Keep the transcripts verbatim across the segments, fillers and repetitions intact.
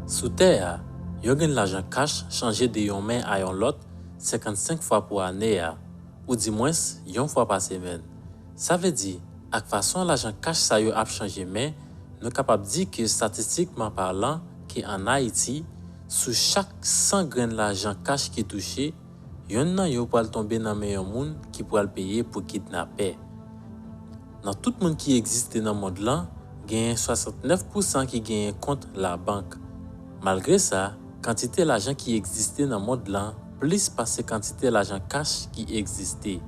Sou tè a, yon grenn lajan kach chanje de yon men a yon lòt senkannsenk fwa pou ane a, oudimwens yon fwa pa semèn. Sa vle di, ak fason lajan kach sa yo ap chanje men, nou kapab di ke estatistikman palan, ke ann Ayiti, sou chak san grenn lajan kach ki touche, yonn nan yo pral tonbe nan men yon moun ki pral peye pou kidnapè. Nan tout moun ki egziste nan mond lan, genyen swasantnèf pousan ki genyen kont labank. Malgre sa, kantite lajan ki egziste nan mond lan plis pase kantite lajan kach ki egziste.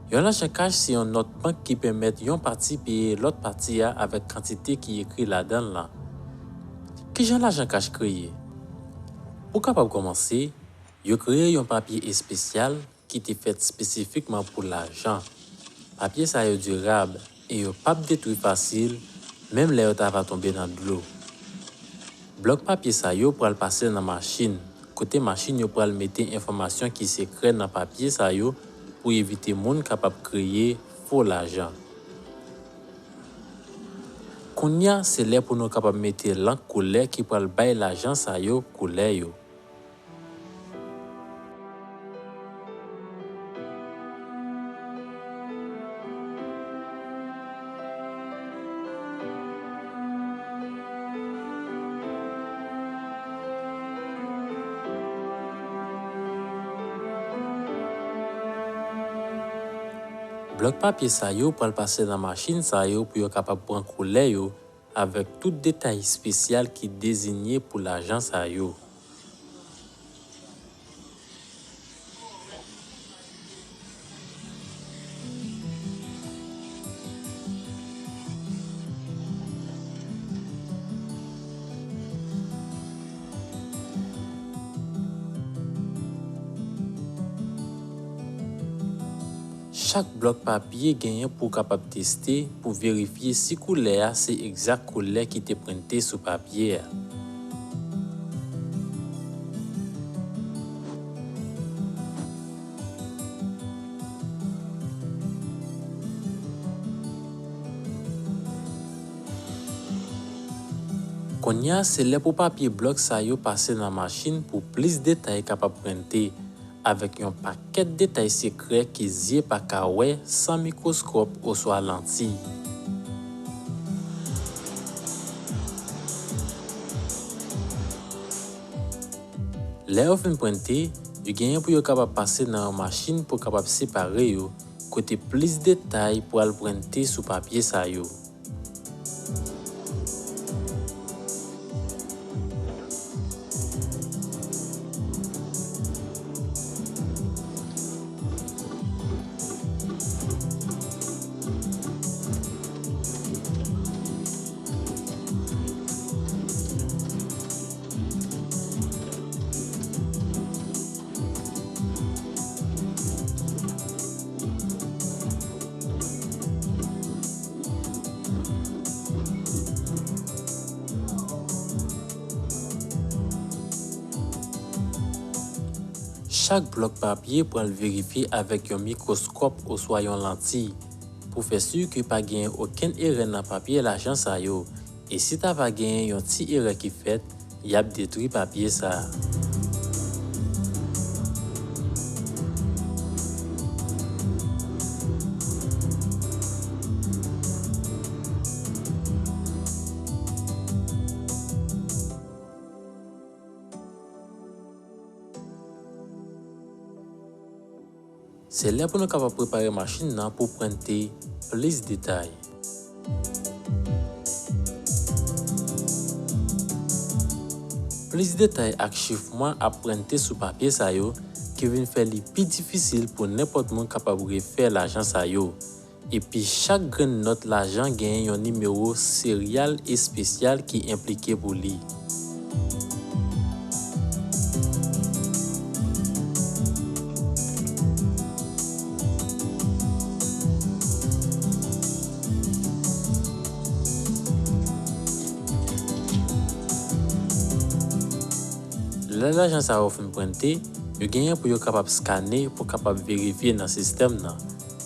Yon lajan kach se yon nòt bank ki pèmèt yon pati peye lòt pati a avèk kantite ki ekri ladan l lan. Kijan lajan kach kreye? Pou kapab kòmanse, yo kreye yon papye espesyal ki te fèt espesifikman pou lajan. Papye sa yo dirab e yo p ap detwi fasil, menm lè yo ta va tonbe nan dlo. Blòk papye sa yo pral pase nan machin, kote machin yo pral mete enfòmasyon ki sekrè nan papye sa yo pou evite moun kapab kreye fo lajan. Kounye a, se lè pou nou kapab mete lank koulè ki pral bay lajan sa yo koulè yo. Blòk papye sa yo pral pase nan machin sa yo pou yo kapab pran koulè yo avèk tout detay espesyal ki dezinye pou lajan sa yo. Chak blòk papye genyen pou w kapab teste pou verifye si koulè a se egzak koulè ki te prente sou papye a. Kounye a, se lè pou papye blòk sa yo pase nan machin pou plis detay kapab prente, avèk yon pakèt detay sekrè ke zye pa ka wè san mikwoskòp oswa lantiy. Lè yo fin prente, yo genyen pou yo kapab pase nan yon machin pou kapab separe yo, kote plis detay pral prente sou papye sa yo. Chak blòk papye pral verifye avèk yon mikwoskòp oswa yon lantiy pou fè si ke pa genyen okenn erè nan papye lajan sa yo, e si ta va genyen yon ti erè ki fèt, y ap detwi papye sa a. Se lè pou nou kapab prepare machin nan pou prente plis detay. Plis detay ak chif mwa ap prente sou papye sa yo ki vin fè li pi difisil pou nenpòt moun kapab refè lajan sa yo. Epi chak grenn nòt lajan genyen yon nimewo seryal espesyal ki enplike pou li. Lè lajan sa yo fin prente, yo genyen pou yo kapab skane pou kapab verifye nan sistèm nan.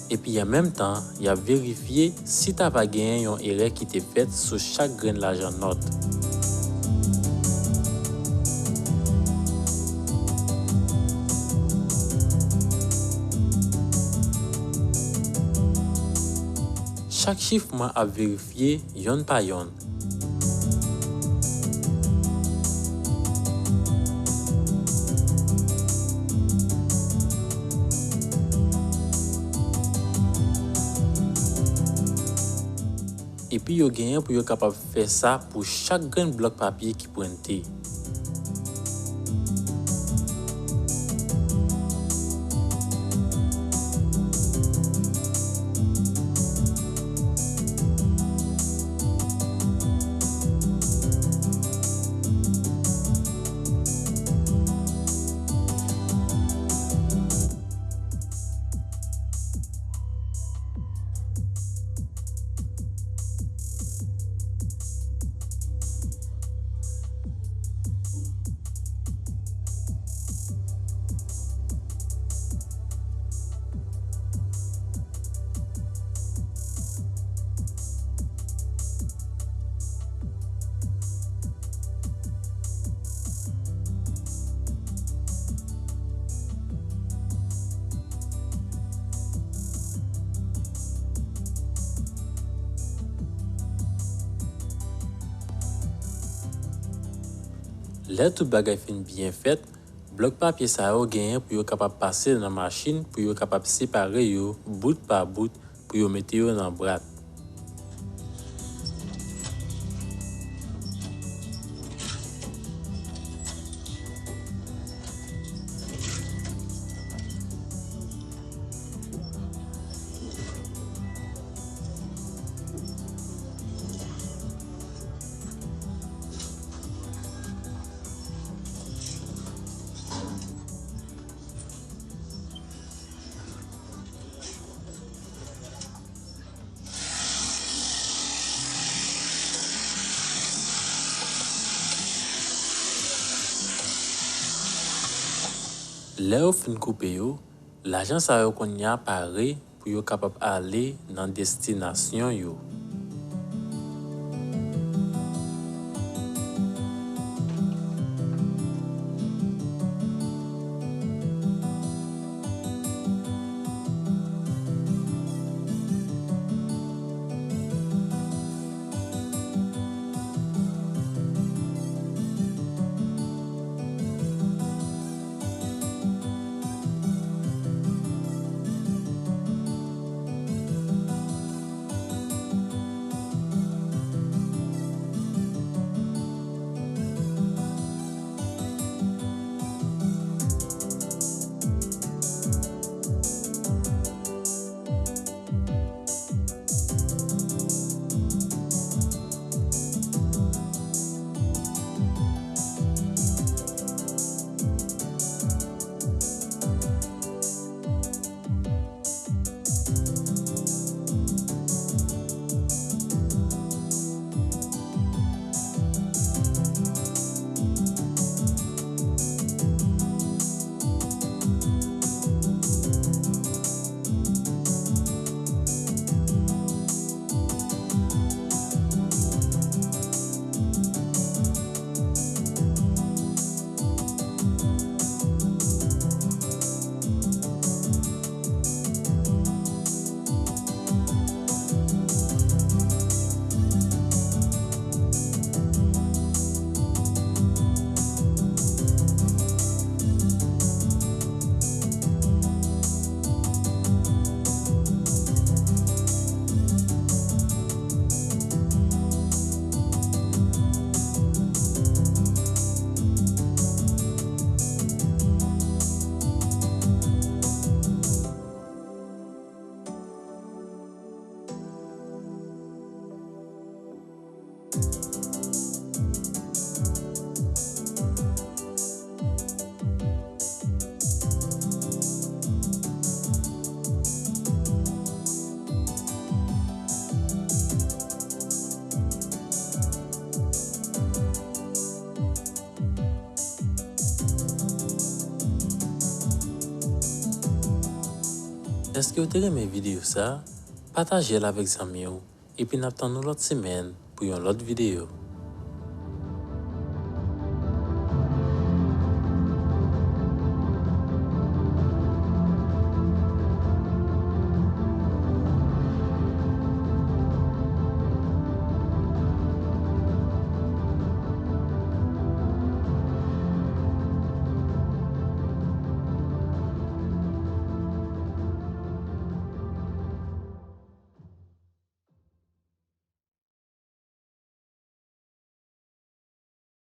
Epi an menm tan, y ap verifye si ta va genyen yon erè ki te fèt sou chak grenn lajan nòt. Chak chif mwen ap verifye yonn pa yonn. Epi yo genyen pou yo kapab fè sa pou chak grenn blòk papye ki prente. Lè tout bagay fin byen fèt, blòk papye sa yo genyen pou yo kapab pase nan machin pou yo kapab separe yo bout pa bout pou yo mete yo nan bwat. Lè yo fin koupe yo, lajan sa yo kounye a pare pou yo kapab ale nan destinasyon yo. Èske w te renmen videyo sa a? Pataje l avèk zanmi w, epi n ap tann nou lòt semèn pou yon lòt videyo.